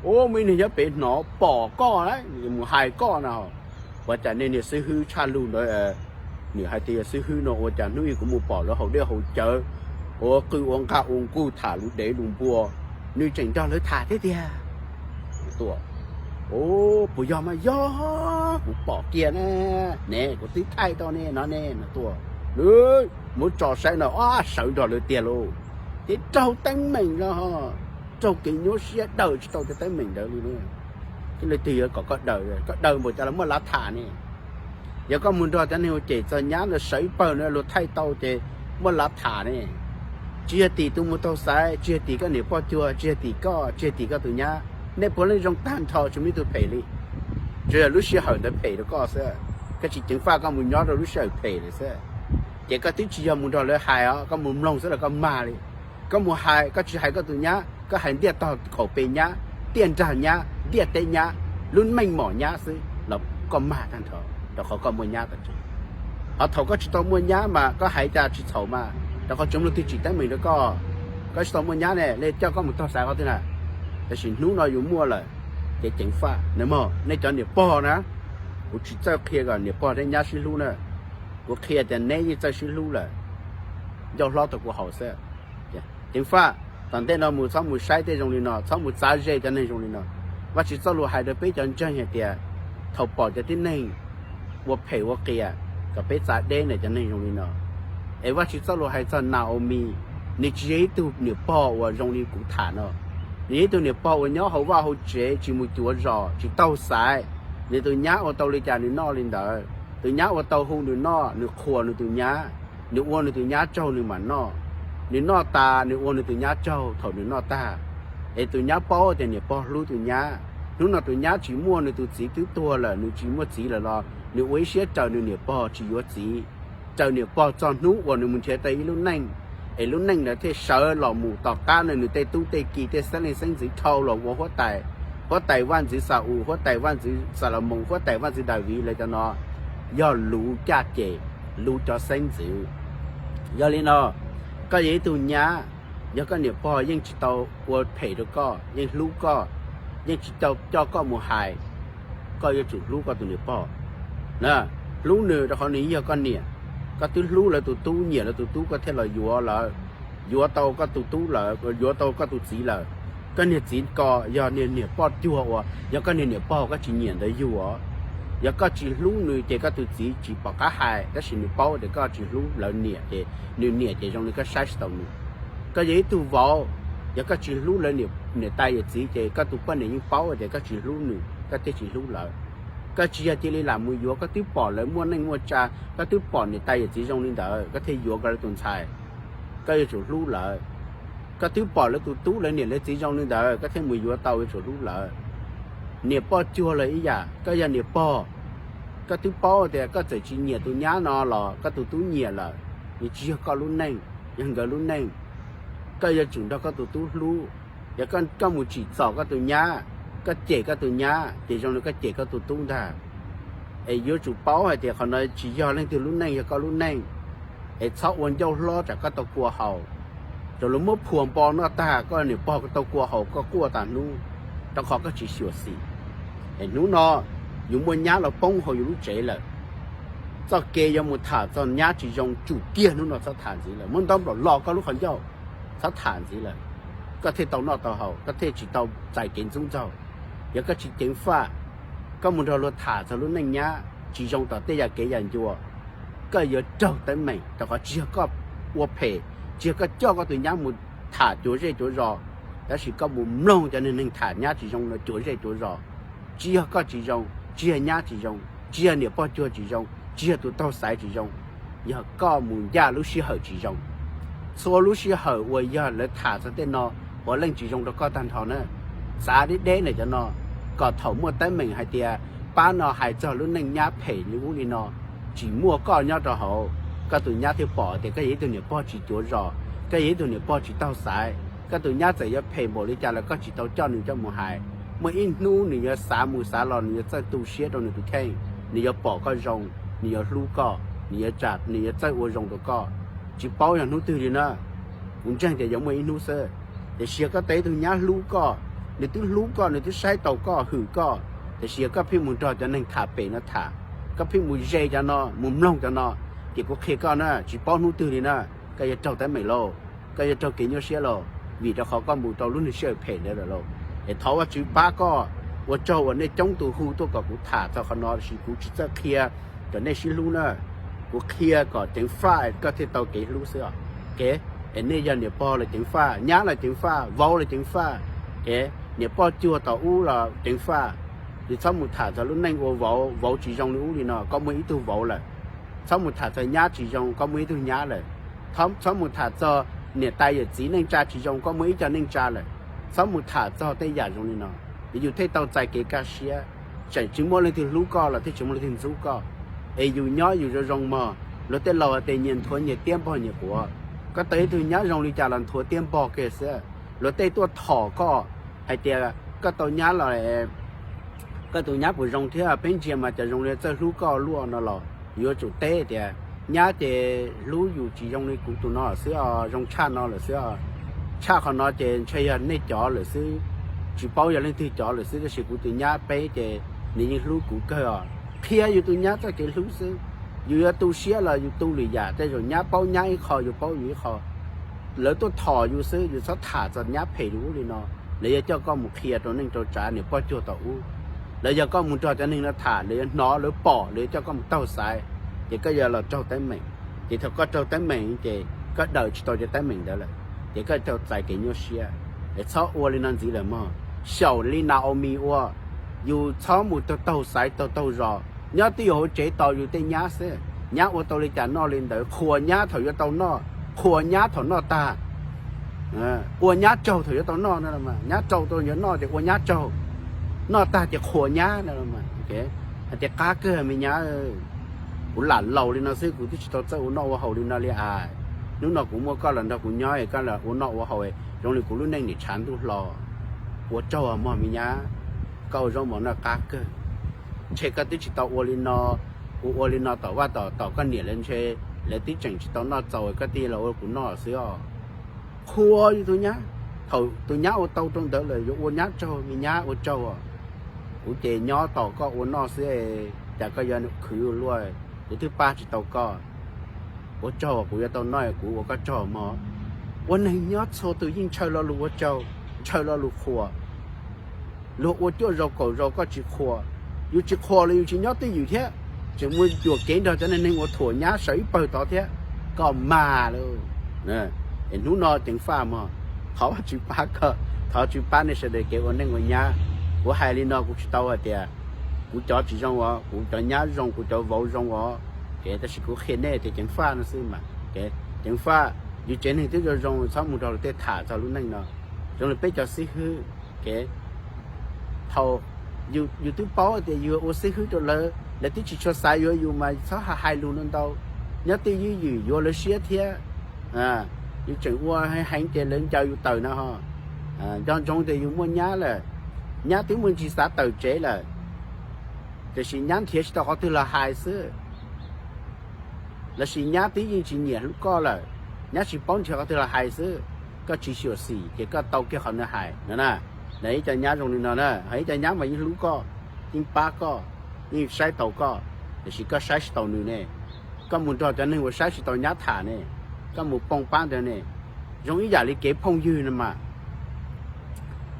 Ua muaj ib niag nyob pem hnov pom koj, mus hais koj no. Ua cas nej niag xib hwb tshaj lug ntawd, nws hais tias yog xib hwb no ua cas hnub ib kuv mus pom lawv haus dej haus cawv, ua qw ua nqaj ua nkuj tham lus dev lus npua, nws tseem nrog lawv tham thiab tiag. Tuaj, puas yog mas? Yog, kuv pom kiag ne, ne kuv twb thaij tau ne no ne no tuaj. Muab tso saib no, sawv nrog lawv tiag lauj. Ces raug teeb meem los raug kev nyuaj siab daws tsis tau cov teeb meem ntawd li. Leej twg yuav kom koj daws, koj daws npaum cas los muaj lav tham ne. Yog koj mus nrog cov neeg ua cem txog nyab no sawv ib pawg no luag thaij tau ces muaj lav tham ne. Tsis yog tim tus mus taug xaiv, tsis yog tim koj niam poj cuag, tsis yog tim koj, tsis yog tim koj tus nyab. Nej puav leej zoo tag nrho tsis muaj ib tug phem li. Tsuas yog lub sij hawm ntawd phem rau koj xwb. Koj tsis ceev faj koj mus nyob rau lub sij hawm phem lawm xwb. Ces koj twb tsis yog mus nrog lawv hais os, koj mus mloog xwb los koj mag li. Koj mus hais, koj tsis hais koj tus nyab, koj hais ntiaj tog khaum pes nyab, ntiaj nrag nyab, ntiaj teb nyab, lub meej mom nyab xwb los koj mag tag nrho, rau qhov koj muaj nyab tas tsees. Ho thaum koj tsis tau muaj nyab mas koj hais cas tsis txhaum mas, rau qhov tsoom luag twg tsim teeb meem rau koj. Koj tsis tau muaj nyab ne, lawv coj koj mus taug xaiv qhov twg na. Tab sis hnub no yus muaj lawm, ces ceev faj na mog. Nej cov niam pog na, kuv tsis txawj qhia kom niam pog thiab nyab sib hlub na. Kuv qhia tias neb yeej txawj sib hlub lawm, ncauj hlob tau kua haus xwb. Ceev faj, tom ntej no mus txhob mus saib tej zoo li no, txhob mus txav ze cov neeg zoo li no. Vajtswv txoj lus hais rau peb cov ntseeg hais tias, thaum pom cov tib neeg ua phem ua qias, kom peb txav deb ntawm cov neeg zoo li no. Es Vajtswv txoj lus hais txog Naomi, nws tsis yog ib tug niam pog uas zoo li kuv tham no. Nws yog ib tug niam pog uas nyob hauv vaj hauv tsev, tsis mus cuav zos, tsis taug xaiv. Nws tus nyab ua tau li cas nws noj li ntawd. Tus nyab ua tau hu nws noj, nws qhuas nws tus nyab, nws ua nws tus nyab tsaug nws mam noj. Nws noj tas nws ua nws tus nyab tsaug thaum nws noj tag. Es tus nyab paub tias niam pog hlub tus nyab. Hnub no tus nyab tsis muaj, nws tus txiv twb tuag lawm, nws tsis muaj txiv lawm los nws ua ib siab raws nws niam pog tsis yuav txiv, raws niam pog txog hnub uas nws mus nrhiav tau ib lub neej, es lub neej ntawd thiaj sawv los mus tom qab no nws tej tub tej ki tej xeeb leej xeeb ntxwv dhau los ua huab tais, huab tais vaj ntxwv Xa-ules, huab tais vaj ntxwv Xalamoos, huab tais vaj ntxwv Daviv, lawv cov no yog luv caj ces, luv cov xeeb ntxwv. Yog li no, koj yog ib tug nyab, yog koj niam pog yeej tsis tau ua phem rau koj, yeej hlub koj, yeej tsis tau coj koj mus hais, koj yuav tsum hlub koj tus niam pog. Hlub nws rau qhov nws yog koj niam. Koj twb hlub lawv tus tub, nyiam lawv tus tub koj thiaj los yuav lawv, yuav tau koj tus tub lawm, yuav tau koj tus txiv lawm. Koj niag txiv ko yog niag niam poj cuag uas yog koj niag niam pog koj tsis nyiam ntawd yug os. Yog koj tsis hlub nws ces koj tus txiv tsis pom qab hais, tab sis nws paub tias koj tsis hlub lawv niam ces nws niam ces zoo li koj saib tsis taus nws. Koj yog ib tug vauv, Yog koj tsis hlub lawv niam tais yawm txiv ces koj tus poj niam yeej paub tias koj tsis hlub nws, koj thiaj tsis hlub lawv. Koj tsis yog cia li lam mus yuav, koj twb pom lawv muaj neej muaj tsa, koj twb pom niam tais yawm txiv zoo li ntawd koj thiaj yuav koj lawv tus ntxhais. Koj yuav tsum hlub lawv. Koj twb pom lawv tus tub lawv niam lawv txiv zoo li ntawd koj thiaj mus yuav tau, yuav tsum hlub lawv. Niam poj cuag los ib yam, koj yog niam pog, koj twb paub tias koj txawm tsis nyiam tus nyab no los koj tus tub nyiam lawm, nws tsis yog koj lub neej, yog nkawd lub neej. Koj yuav tsum nrog koj tus tub hlub. Yog koj mus tsim txom koj tus nyab, koj cem koj tus nyab ces zoo li koj cem koj tus tub ntag. Es yuav tsum paub hais tias qhov no tsis yog leej twg lub neej, yog koj lub neej. Es txhob ua ncauj hlob tsam koj tau kua haus. Thaum lawv muab phuas npo noj tag, koj niam pog koj tau kua haus koj quaj tas hnub, rau qhov koj tsis xyuam xim. Es hnub no yus muaj nyab los poob hauv yus lub tsev lawm, txoj kev yuav mus tham txog nyab tsis zoo tsum kiag hnub no txhob tham ntxiv lawm. Muab ntaub nplaum lo koj lub qhov ncauj, txhob tham ntxiv lawm. Koj thiaj tau noj tau haus, koj thiaj tsis tau txais kev ntxub ntxaug. Yog koj tsis ceev faj, koj mus nrog luag tham txog lub neej nyab tsis zoo tom tej yam kev yam ncua, koj yuav raug teeb meem, rau qhov tsis yog koj ua phem, tsis yog koj coj koj tus nyab mus tham cuag zej cuag zos, tab sis koj mus mloog cov neeg tham nyab tsis zoo no cuag zej cuag zos. Tsis yog koj tsis zoo, tsis yog nyab tsis zoo, tsis yog niam pog cuag tsis zoo, tsis yog tus taug xaiv tsis zoo, yog koj mus ncaj lub sij hawm tsis zoo. Txhua lub sij hawm uas yog lawv tham txog tej no, puav leej tsis zoo rau koj tag nrho na. Xav deb deb ntawm cov no, kom thaum muaj teeb meem hais tias pab no hais txog lub neej nyab phem li ub li no, tsis muaj koj nyob rau hauv, koj tus nyab thiaj pom tias koj yog ib tug niam pog tsis cuav zos, koj yog ib tug niam pog tsis taug xaiv. Koj tus nyab txawm yuav phem npaum li cas los koj tsis tau coj nws coj mus hais. Muaj ib hnub nws yuav xav mus xav los nws yuav txawj tu siab rau nws tus kheej, nws yuav pom koj zoo, nws yuav hlub koj, nws yuav tsa, nws yuav txawj ua zoo rau koj. Tsis paub yog hnub twg li na, kuv ntseeg tias yuav muaj ib hnub xwb. Tiam sis yog koj tau ib tug nyab hlub koj, nws twb hlub koj, nws twb saib taus koj, hwm koj, tiam sis yog koj pheej mus nrog cov neeg tham pem no tham, koj pheej mus ze cov no, mus mloog cov no, ces kuv qhia koj na, tsis paub hnub twg li na, koj yuav raug teeb meem lauj, koj yuav raug kev nyuaj siab lauj, vim rau qhov koj mus rau lub neej sij hawm phem ntawd lawm lauj. Es thov Vajtswv pab koj. Ua tsaug uas nej coob tus hu tuaj kom kuv tham txog qhov no, tiam sis kuv tsis txawj qhia kom nej sib hlub na. Kuv qhia kom ceev faj koj thiaj tau kev hlub xwb os. Es nej yog niam pog los ceev faj, nyab los ceev faj, vauv los ceev faj, niam poj cuag thaum ub los ceev faj. Yus txhob mus tham txog lub neej ua vauv, vauv tsis zoo li ub li no, koj muaj ib tug vauv lawm. Txhob mus tham txog nyab tsis zoo, koj muaj ib tug nyab lawm. Txhob mus tham txog niam tais yawm txiv neej tsa tsis zoo, koj muaj ib co neej tsa lawm. Txhob mus tham txog tej yam zoo li no, yus thiaj tau txais kev kaj siab. Tseem tsis muaj leej twg hlub koj los thiaj tsis muaj leej twg ntxub koj. Es yus nyob yus zoo zoo mog. Luag tej laus hais tias nyias nthuav nyias tiab npog nyias quav. Koj tau ib tug nyab zoo li cas los nthuav tiab npog kiag xwb. Luag tej tuaj thom koj hais tias koj tau nyab los, koj tus nyab puas zoo thiab, peb ntsia mas cas zoo li txawj hlub koj luaj no los yuav tsum teb tias nyab ces hlub yus tsis zoo li kuv tus no xwb os, zoo tshaj no lawm xwb os. Tshaj qhov no ces ntshe yog nej cov lawm xwb, tsis paub yog leej twg cov lawm xwb, tab sis kuv tus nyab peb ces nws yeej hlub kuv kawg os. Qhia yus tus nyab txoj kev hlub xwb. Yus yuav tu siab los yus tu lwm yam, tej zaum nyab paub nyab ib qho, yus paub yus ib qho. Lawv tuaj thom yus xwb, yus txhob tham txog nyab phem li ub li no. Lawv yuav coj koj mus qhia rau neej rau tsav niam poj cuag thaum ub. Lawv yog koj mus nrog cov neeg no tham, lawv yuav hnov, lawv pom, lawv yuav coj koj mus taug xaiv, ces koj yuav los raug teeb meem. Ces thaum koj raug teeb meem ces koj daws tsis tau cov teeb meem ntawd lawm, ces koj tau txais kev nyuaj siab. Es txhob ua li no ntxiv lawm mog. Xyaum li Naomi ua, yus txhob mus taug taug xaiv taug taug zos, nyob twj ywm hauv tsev tos yus tej nyab xwb. Nyab ua tau li cas noj li ntawd, qhuas nyab thaum yuav tau noj, qhuas nyab thaum noj tag, ua nyab tsaug thaum yuav tau noj no. Nyab rau tau yuav noj ces ua nyab tsaug, noj tag ces qhuas nyab no. Hais tias qab kawg me nyab, kuv lam laus li no xwb kuv twb tsis tau txawj ua noj ua haus li no li as. Hnub no kuv muaj koj los nrog kuv nyob es koj los ua noj ua haus, zoo li kuv lub neej nim tshav ntuj hlo. Ua tsaug mog me nyab, koj ua zaub mov no qab kawg. Ntshe koj twb tsis tau ua li no, kuv ua li no tom vaj tom tom koj niam lawv ntshe lawv twb tseem tsis tau noj txaus koj thiaj los ua kuv noj xwb os. Qhuas yus tus nyab, thaum tus nyab ua tau rau ntawd lawm yuav ua nyab tsaug, me nyab ua tsaug os. Kuv ces nyob tos koj ua noj xwb, cas koj yuav khwv ua luaj, kuv twb pab tsis tau koj. Ua tsaug kuv yuav tau noj, kuv ua koj tsaug mog. Ua neeg nyob txhua tus yeej ntshaw lo lus ua tsaug, ntshaw lo lus qhuas. Luag ua cuaj zaus kaum zaus koj tsis qhuas, yus tsis qhuas los yus tsis nyob twj ywm thiab, tseem mus yuam kev nrog cov neeg ua thuam nyab sawv ib pawg tod thiab, koj mag lawm. Es hnub no ceev faj mog, Thov Vajtswv pab koj, thov Vajtswv pab nej sawv daws kev ua neej ua nyab. Kuv hais li no kuv tsis tau hais tias kuv cov tsis zoo os, kuv cov nyab zoo, kuv cov vauv zoo os, tab sis kuv qhia nej tias ceev faj no xwb mas. Ceev faj, yus tsev neeg twb zoo zoo, txhob mus nrog luag tej tham txog lub neej no. Zoo li peb cov xib hwb, thaum yus twb paub tias yus ua xib hwb rau lawv, lawv twb tsis tshua xaiv yuav yus mas txhob hais lus no ntau. Nyob twj ywm yuav lawv siab thiab. Yus tseem ua heev ces lawv ncaws yus tawm no ho. Nco ntsoov tias yus muaj nyab lawm, nyab twb muaj ntsis xav tawm tsev lawm, tiam sis nyab nrhiav tsis tau qhov twg los hais xwb. Lossis nyab twb yeej tsis nyiam hlub koj lawm, nyab tsis paub nrhiav qhov twg los hais xwb. Koj tsis xyuam xim ces koj tau kiag qhov nws hais no na. Ib co nyab zoo li no na, ho ib co nyab mas yeej hlub koj, yeej pab koj, yeej saib taus koj, tiam sis koj saib tsis taus nws ne. Koj mus nrog cov neeg uas saib tsis taus nyab tham ne, koj mus poob pab ntawd ne. Zoo ib yam li kev phooj ywg no mas,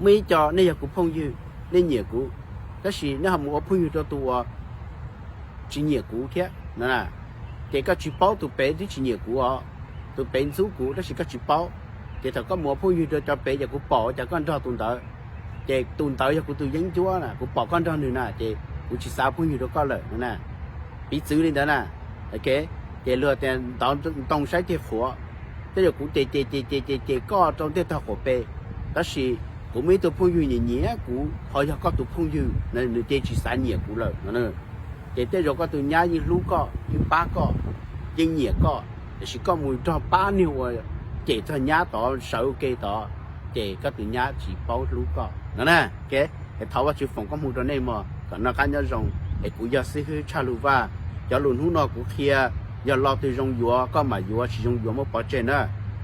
muaj ib co nej yog kuv phooj ywg, nej nyiam kuv, tab sis nej ho mus ua phooj ywg rau tus uas tsis nyiam kuv thiab no, ces koj tsis paub tus pem twb tsis nyiam kuv os, tus pem ntxub kuv tab sis koj tsis paub. Ces thaum koj mus ua phooj ywg rau cov pem ces kuv pom ua cas koj nrog tus ntawd, ces tus ntawd yog kuv tus yeeb ncuab na, kuv pom koj nrog nws na ces kuv tsis xav phooj ywg rau koj lawm no na. Piv txwv li ntawd na. Ces luag tias ntov ntoo saib ceg qhuav, tej zaum kuv ces ces ces ces ces ces koj rau ntiaj tog qaum pem, tab sis kuv muaj ib tug phooj ywg nyiam nyiam kuv, qhov yog koj tus phooj ywg no nws ces tsis xav nyiam kuv lawm no. Ces tej zaum koj tus nyab yeej hlub koj, yeej pab koj, yeej nyiam koj, tiam sis koj mus nrog pab niag uas cem txog nyab tod sawv ua ke tod, ces koj tus nyab tsis paub hlub koj no na. Thov Vajtswv foom koob hmoov rau nej mog, kom noj qab nyob zoo. Es kuv yog xib hwb Tshaj Lug Vaj, cov lus hnub no kuv qhia, yog lo twg zoo yuav koj mam yuav, tsis zoo yuav muab pov tseg na.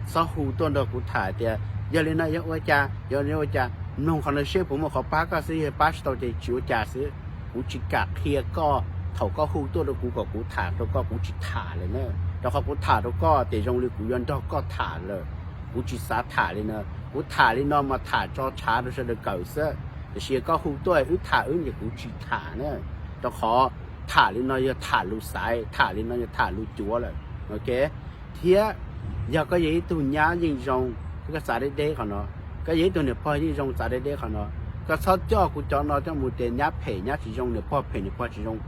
Txhob hu tuaj nrog kuv tham tias yog li no yog ua cas, yog li ua cas. Mloog qhov no seb puas muaj qhov pab koj xwb, yog pab tsis tau ces tsis ua cas xwb. Kuv tsis kam qhia koj, thaum koj hu tuaj rau kuv kom kuv tham rau koj kuv tsis tham lawm na. Rau qhov kuv tham rau koj ces zoo li kuv yuav nrog koj tham lawm. Kuv tsis xav tham li no, kuv tham li no mas tham tso tshav rau sawv daws kawm xwb, tiam sis koj hu tuaj wb tham wb ces kuv tsis tham na. Rau qhov tham li no yog tham lus xaiv, tham li no yog tham lus cuav lawm. Thiab yog koj yog ib tug nyab yeej zoo, koj txav deb deb qhov no, koj yog ib tug niam pog yeej zoo txav deb deb qhov no, koj txhob coj kuv cov no coj mus tias nyab phem nyab tsis zoo, niam pog phem niam pog tsis zoo.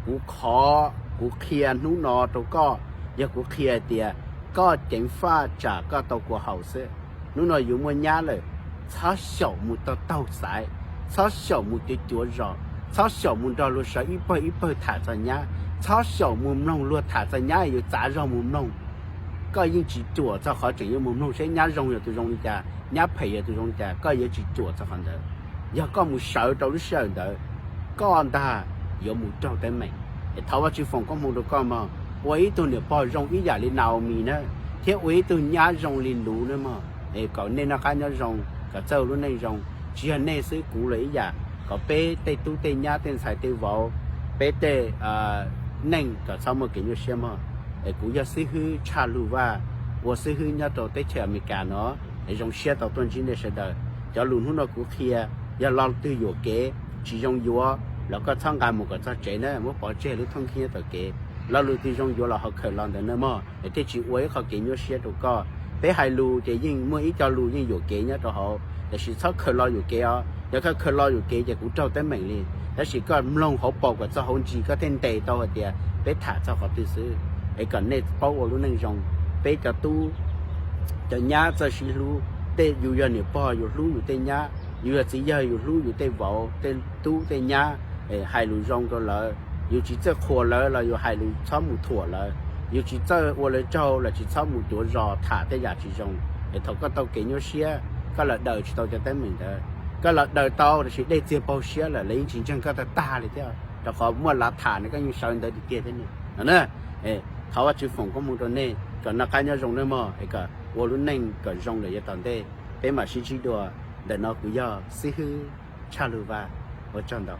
Kuv qhov kuv qhia hnub no rau koj, yog kuv qhia tias koj ceev faj tsam koj tau kua haum xwb. Hnub no yus muaj nyab lawm, txhob xyaum mus taug taug xaiv, txhob xyaum mus cuav cuav zos, txhob xyaum mus nrog luag sawv ib pawg ib pawg tham txog nyab, txhob xyaum mus mloog luag tham txog nyab yus txav zog mus mloog. Koj yeej tsis ruam txog qhov tseem yuav mus mloog seb nyab zoo yog tus zoo li cas, nyab phem yog tus zoo li cas, koj yuav tsis ruam txog qhov ntawd. Yog koj mus sawv rau lub sij hawm ntawd, koj ntag yuav mus raug teeb meem. Es thov Vajtswv foom koob hmoov rau koj mog, ua ib tug niam pog zoo ib yam li Naomi na, thiab ua ib tug nyab zoo li Luv na mog. Es kom nej noj qab nyob zoo, kom txawj ua lub neej zoo, tsis yog nej xwb kuv los ib yam, kom peb tej tub tej nyab tej ntxhais tej vauv, peb tej neej kom txhob muaj kev nyuaj siab mog. Es kuv yog xib hwb Tshaj Lug Vaj, ua xib hwb nyob rau teb chaws Amelikas no, es zoo siab tau tuaj ntsib nej sawv daws. Cov lus hnub no kuv qhia, yog lo twg yuam kev tsis zoo yuav los koj txhob nqa mus kom txog tsev na, muab pov tseg lub thooj khib nyob tom kev. Lo lus twg zoo yuav los ho khaws los ntawd na mog, es thiaj tsis ua ib qho kev nyuaj siab rau koj. Peb hais lus ces yeej muaj ib co lus yeej yuam kev nyob rau hauv, tiam sis txhob khaws lo yuam kev os. Yog koj khaws lo yuam kev ces kuv raug teeb meem li. Tab sis koj mloog hauv paus kom txog hauv ntsis koj thiaj ntes tau hais tias peb tham txog qhov twg xwb. Es kom nej paub ua lub neej zoo. Peb cov tub cov nyab txawj sib hlub, tej yus yog niam pog yus hlub yus tej nyab, yus yog txiv yawg yus hlub yus tej vauv tej tub tej nyab, hais lus zoo rau lawv. Yus tsis txawj qhuas lawv los yus hais lus txhob mus thuam lawv. Yus tsis txawj ua lawv tsaug los tsis txhob mus cuav zos tham tej yam tsis zoo. Es thaum koj tau kev nyuaj siab, koj los daws tsis tau cov teeb meem ntawd. Koj los daws tau tiam sis dej txiag paug siab lawm, lawv yeej tsis ntseeg koj tag tag li thiab, rau qhov muaj lav tham ne koj yeej sawv ntawd tiag tiag thiab ne no na. Thov Vajtswv foom koob hmoov rau nej kom noj qab nyob zoo nawb mog, es kom ua lub neej kom zoo lawm yav tom ntej, peb mam sib ntsib dua. Ntawm no kuv yog xib hwb Tshaj Lug Vaj, ua tsaug ntau.